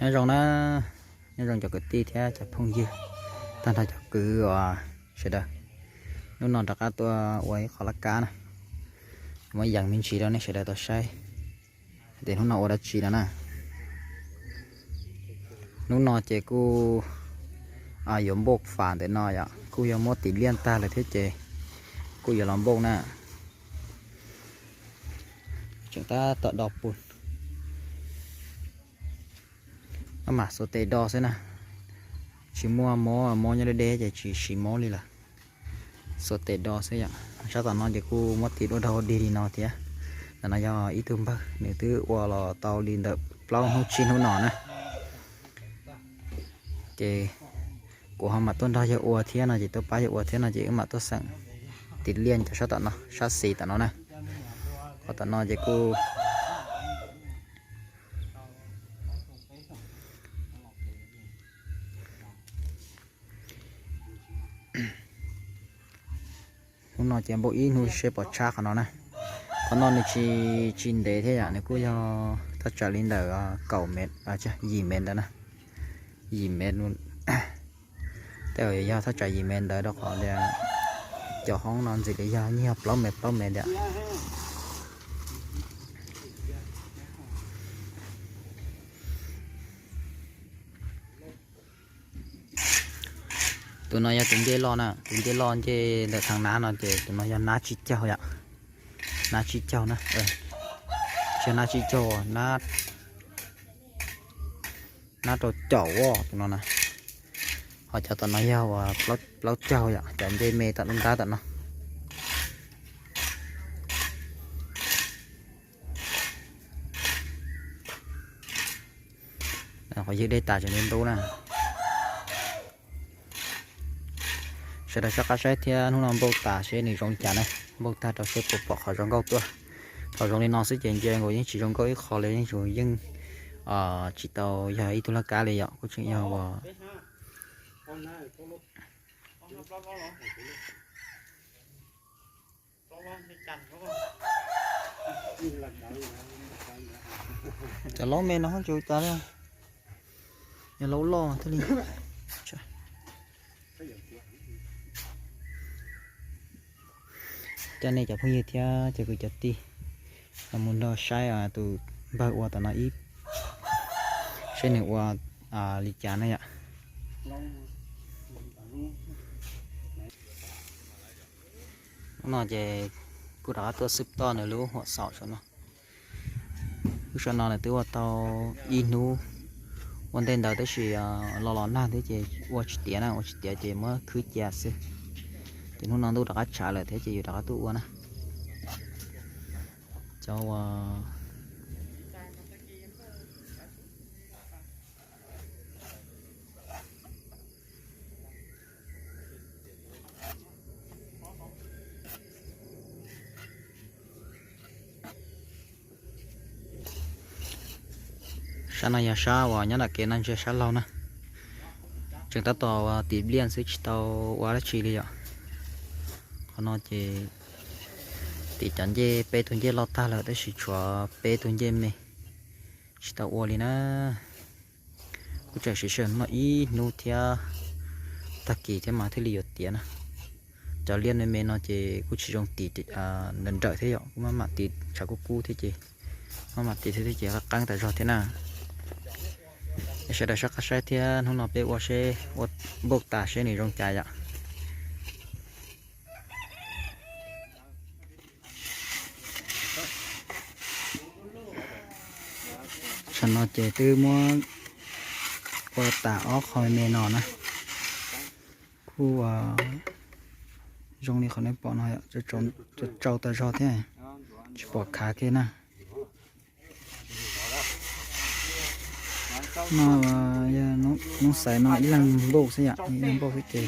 Nyob zoo na, nyob zoo cov kwv tij thiab cov phooj ywg, tag nrho cov kwv uas sawv daws. Hnub no rov qab tuaj ua ib qho laj kab na, muab yees me ntsis rau nej sawv daws tau saib tias hnub no ua dab tsi no na. Hnub no ces kuj yuav npauj fam ntawm no yom, kuj yog muab tiv liaj tag lawm thiab ces kuj yuav los npauj na. Tseem tab tom do pus. Maj mam xuas tes do xwb na, tsis muaj mob, mob nyob deb deb ces tsis siv mob li lawm. Xuas tes do xwb yom. Sab tom no ces kuj muab tiv duaj rau dig li no thiab. Ntawm no yog ib tug npawg, nws twb ua los tau li ntawm plaub hnub tsib hnub no na. Ces kuv ho mam tuaj nrog yawg ua thiab no ces tuaj pab yawg ua thiab no ces wb mam tuaj xeem tiv liaj cov sab tom no, sab xis tom no na. Qhov tom no ces kuj Hnub no ces npauj ib hnub seb puas tshab qhov no na. Qhov no nws tsis, tsis ntev thiab yom, nws kuj yog thaj tsam li ntawm kaum mev, yim mev ntawd na. Yim mev, tej zaum yog thaj tsam yim mev ntawd rau qhov tias cov hoob no ntxim li yog yeej yog plaub mev plaub mev ntawd. Tus no yog tus ncej loj na, tus ncej loj ncej ntawm thaj nab no ces tus no yog nab tsib caug yom. Nab tsib caug na, tsis yog nab tsib caug, nab rau caum tus no na. Ho cov tom no yog uas plaub caug yom, cov ncej me tom nruab nrab tom no. Qhov ywg dej tas tseem ntub ntub na. Sawv daws soj qab saib thiab hnub no npauj tas seb nws zoo li cas na. Npauj tag rau seb puas pom qhov zoo nkauj tuaj. Thaum zoo li no xwb ces nce nkaus yeej tsis zoo nkauj ib qho li, yeej tsis, yeej tsis tau yog ib tug laj kab li yom, kuj tseem yog uas cov laub me no tsis ua cas li, yog laub loj thiaj li. Coj nej cov phooj ywg thiab cov kwv cov tij los mus nrog saib tus npawg ua tom no ib, saib nws ua li cas na yom. Hnub no ces kuj rov qab tuaj xwb toj nws lub huam xaum saum no. Lub saum no nws twb ua tau ib hnub, ua ntej ntawd tab sis los los nag thiab ces ua tsis tiav na, ua tsis tiav ces muab khwb cia xwb. Ces hnub no ntuj rov qab tshav lawm thiab ces yus rov qab tuaj ua na. Cov uas Sab no yog sab uas nyob nram kev no ntsia sab laug na. Tseem tab tom ua tiv liaj xwb tsis tau ua dab tsi li yom. Qhov no ces tim cov ncej peb tug ncej loj tag lawm tab sis tshuav peb tug ncej me tsis tau ua li na. Kuj tseem siv sij hawm no ib hnub thiab tag kis thiab mas thiaj li yuav tiav na. Cov liaj me me no ces kuj tsis zoo tiv nrawm nrawm thiab yom, kuj maj mam tiv tshav kub kub thiab ces maj mam tiv thiab ces qab qeeb tas zog thiab na. Es sawv daws soj qab saib thiab hnub no peb ua seb ua npauj tas seb nws zoo cas yom. Tsam no ces twb muab ua tas ob qho me me no na. Kuj zoo li qhov nej pom no, tsau tas zog thiab, tsis pom khav kiag na. No yog hnub xaiv no ib leeg npauj xwb yom, ib leeg npauj xwb ces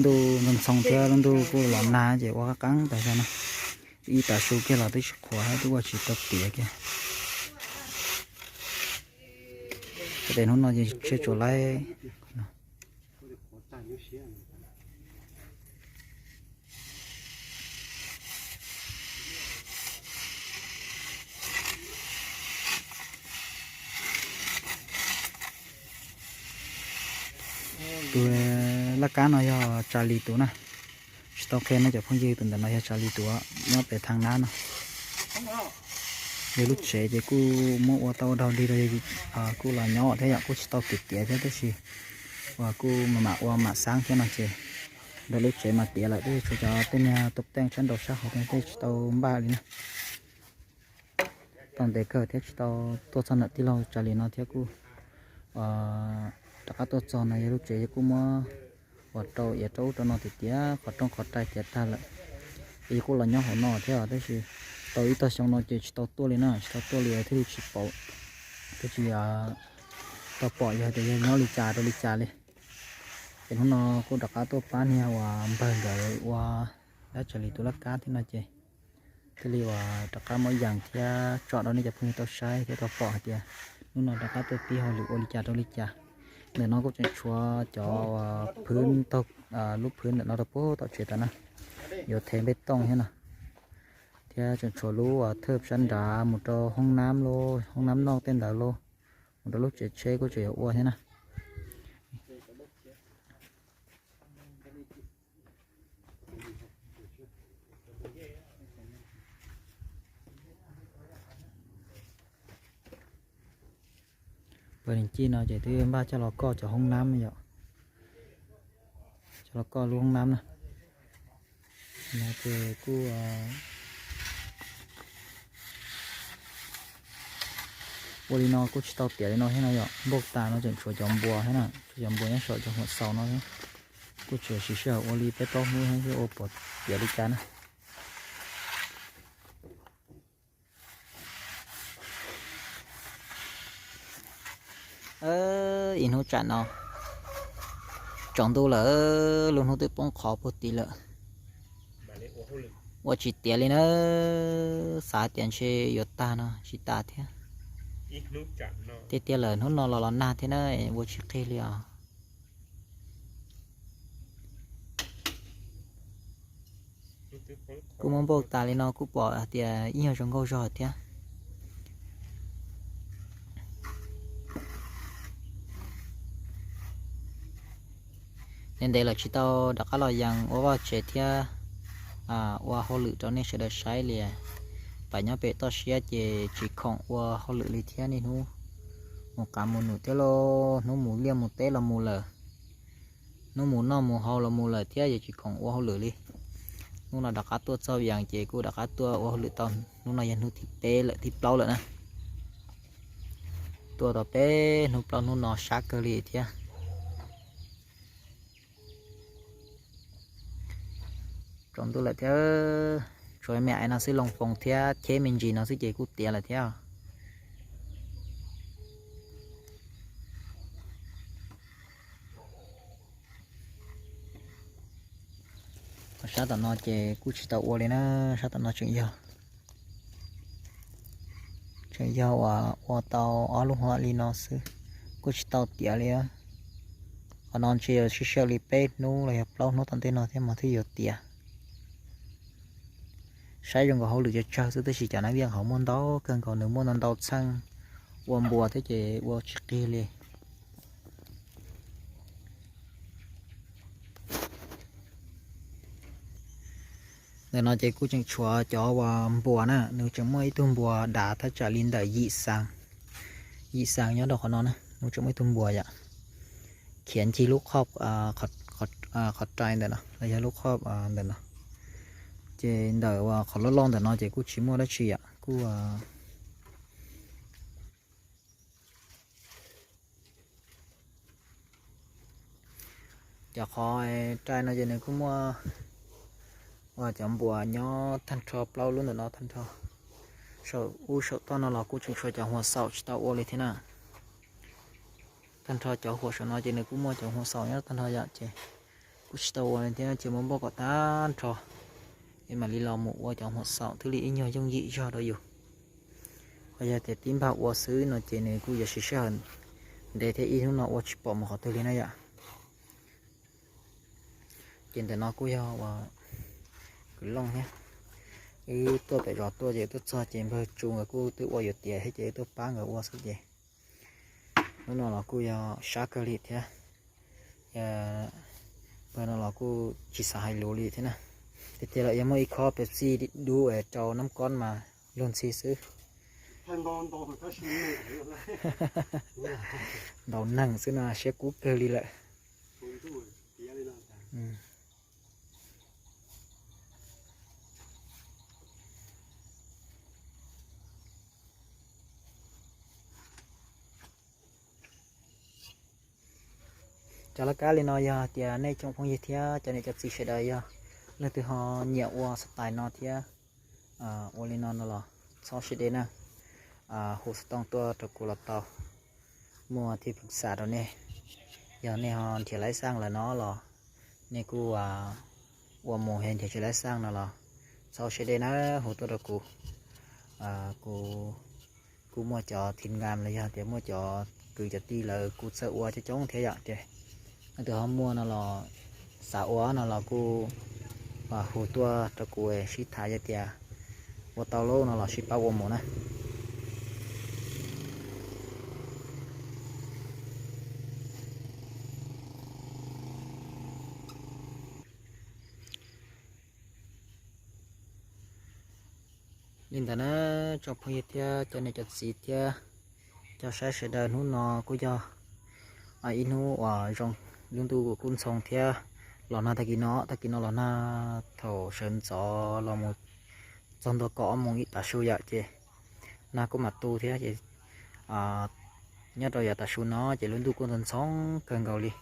ntuj ntxhoo ntxhoo thiab lub ntuj kuj los nag ces ua qab qeeb tas zog na. Ib tav su kiag los twb tsis qhuav thiab twb ua tsis tau tiav kiag. Ces hnub no ces tseg tsuas laib. Tus laj kab no yog Tsav Lis tus na. Tsis tau qhia nej cov phooj ywg, tus ntawm no yog Tsav Lis tus nyob pem thaj nab no. Yog lub tsev ces kuj muab ua tau ua dog dig rau, kuj los nyob thiab yom, kuj tsis tau tiav tiav thiab tab sis uas kuj mam mam ua mam xab thiab no ces nrog lub tsev mas tiav lawm, tab sis tshuav cov tej niag tuj teej sab nraud sab hauv tej tsis tau npaj li na. Tau ntev kawg thiab tsis tau tuaj txog ntawm tij laug Tsav Lis no thiab kuj rov qab tuaj txog no yog lub tsev yog kuj muab uas rau iav rau ub rau no tiav tiav qhov rooj qhov rai tiav tag lawm. Es yog kuj los nyob hauv no thiab tab sis tau ib tog xyoo no ces tsis tau tuaj li na, tsis tau tuaj li thiaj li tsis paub, thiaj tsis tau pom yog tias yog nyob li cas rau li cas li. Ces hnub no kuj rov qab tuaj pab niag uas npawg nkawd ua dab Tsav Lis tus laj kab thiab no ces thiaj li uas rov qab muab yees thiab tso rau nej cov phooj ywg tau saib thiab tau pom hais tias hnub no rov qab tuaj pib hauj lwm ua li cas rau li cas. Ntawm no kuj tseem tshuav cov phwv taug, lub phwv ntawm no rau puag tom tsev tas na, yuav thev npej tooj thiab no, thiab tseem tshuav lub uas thawj sab nrad mus rau hoob nab lauj, hoob nab noj tej ntawd lauj, mus rau lub tsev tsheb kuj tseem yuav ua thiab na. Pawg Lis Cij no ces twb npaj coj los koj cov hoob nab yom, coj los koj lub hoob nab na. No ces kuj ua li no kuj tsis tau tiav li no thiab no yom, npauj tas no tseem tshuav cov npua thiab na, tshuav cov npua nyob saum cov huam xaus no thiab. Kuj tseem siv sij hawm ua li peb plaub hnub thiab ua puas tiav li cas na. Ib hnub tsam no tsaus ntuj lawm, lub hnub twb poob qho puag tid lawm, ua tsis tiav li na. Xav tias ntshe yuav tag no tsis tas thiab. Tiag tiag lawm, hnub no los los nag thiab na, ua tsis qig li os. Kuj muab npauj tas li no kuj pom hais tias ib nyuag zoo nkauj zog thiab. Ntev ntev lawm tsis tau rov qab los yees ua vaj tsev thiab ua hauj lwm rau nej sawv daws saib li. Pam nyob pem toj siab ces tsis khoom ua hauj lwm li thiab, niaj hnub mus qav mus num thiab lauj, hnub mus liaj mus teb los mus lawm, hnub mus noj mus haus los mus lawm thiab, yeej tsis khoom ua hauj lwm li. Hnub no rov qab tuaj txog yees ces kuj rov qab tuaj ua hauj lwm tau, hnub no yog hnub thib peb lawm, thib plaub lawm na. Tuaj tau peb hnub plaub hnub no sab kawg li thiab. Tsaus ntuj lawm thiab, tshuav me ais no xwb, loo poos thiab cheb me ntsis no xwb ces kuj tiav lawm thiab. Sab tom no ces kuj tsis tau ua li na, sab tom no tseem yog, tseem yog uas ua tau ob lub hov li no xwb, kuj tsis tau tiav li. Qhov no ntshe yuav sib sij hawm li peb hnub los yog plaub hnub tom ntej no thiab mas thiaj yuav tiav. Saib zoo nkaus hauj lwm tsawg tsawg xwb, tab sis cov nab viaj hauv muaj ntau kawg nkaus, nws muaj ntau ntau txheej, ua npua thiab ces ua tsis qig li. Ntawm no ces kuj tseem tshuav cov uas npua na, nws tseem muaj ib tug npua dav thaj tsam li ntawm yim xaas, yim xaas nyob rau qhov no na, nws tseem muaj ib tug npua yom, khiav ncig lub qhov, qhov rai ntawm no los yog lub qhov ntawm no. Ces ntawm uas qhov loj loj ntawm no ces kuj tsis muaj dab tsi yom, kuj cov qhov rai no ces nws kuj muaj uas cov npua nyob tag nrho plaub lub ntawm no tag nrho. Saum ub saum toj no los kuj tseem tshuav cov huas xaum tsis tau ua li thiab na. Tag nrho cov huas saum no ces nws kuj muaj cov huas xaum nyob tag nrho yom, ces kuj tsis tau ua li thiab, ces muab npauj kom tag nrho es mam li los mus ua cov huas xaum thiaj li ib nyuag yooj yim zog rau yus. Ho yog tias tib npag ua xwb no ces nws kuj yuav siv sij hawm ntev thiab, ib hnub no ua tsis pom mus qhov twg li na yom. Ces ntawm no kuj yog uas kwv looj thiab. Wb tuaj pem zos tuaj ces tuaj txog ces npawg Tsu nkawd kuj twb ua yuav tiav thiab ces wb tuaj pab nkawd ua xwb ces hnub no los kuj yog sab kawg li thiab. Pawg no los kuj tsis xav hais lus li thiab na. Tiag tiag los yog muaj ib khob Pepsi dub es rau nab kob mas luag ntxhi xwb. Ntaus neeg xwb no siab kub kawg li lawm. Cov laj kab li no yog tias nej tsoom phooj ywg thiab cov niam cov txiv sawv daws yog leej twg ho nyiam ua xab tais no thiab ua li no no los txhob siab deb na. Hu xov tooj tuaj rau kuv los tau, muaj thib pwm xam rau nej. Yog nej ho nrhiav laib xaj lawm no los nej kuj ua mus he nrhiav tsis laib xaj no los txhob siab deb na, hu tuaj rau kuv. Kuv kuj muaj cov thim nkam los yog tias muaj cov kwv cov tij lawv kuj txawj ua coob coob thiab yom. Ces leej twg ho muaj no los xav ua no los kuj hu tuaj rau kuv sib tham, yog tias ua tau lawm no los sib pab ua mus na. Li ntawd na, tsoom phooj ywg thiab cov niam cov txiv thiab cov saib sawv daws, hnub no kuj yog ib hnub uas zoo, lub ntuj kuj ntxhoo thiab. Los nag tag kis no, tag kis no los nag thaum sawv ntxov los mus txog ntua kaum ob moos ib tav su yom, ces nag kuj mam tu thiab ces nyob rau yav tav su no ces lub ntuj kuj ntxhoo kawg nkaus li.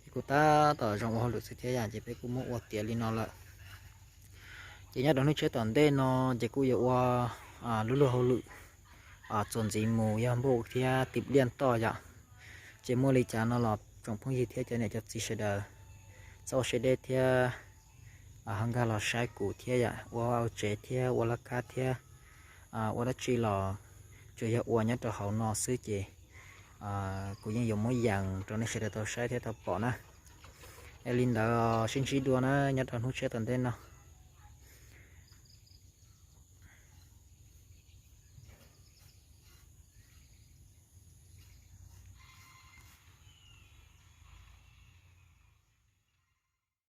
Ces kuj tab tom zoo ua hauj lwm xwb thiab yom, ces peb kuj muab ua tiav li no lawm. Ces nyob rau hnub tshiab tom ntej no ces kuj yuav ua lub luag hauj lwm txuas ntxiv mus yog npuj thiab tiv liaj toj yom. Ces muaj li cas no los tsoom phooj ywg thiab cov niam cov txiv sawv daws txhob ua siab deb thiab ho nkag los saib kuv thiab yom, ua hauv tsev thiab ua laj kab thiab ua dab tsi los tsuas yog ua nyob rau hauv no xwb ces kuv yeej yuav muab yees rau nej sawv daws tau saib thiab tau pom na. Es li ntawd sib ntsib dua na nyob rau hnub tshiab tom ntej no.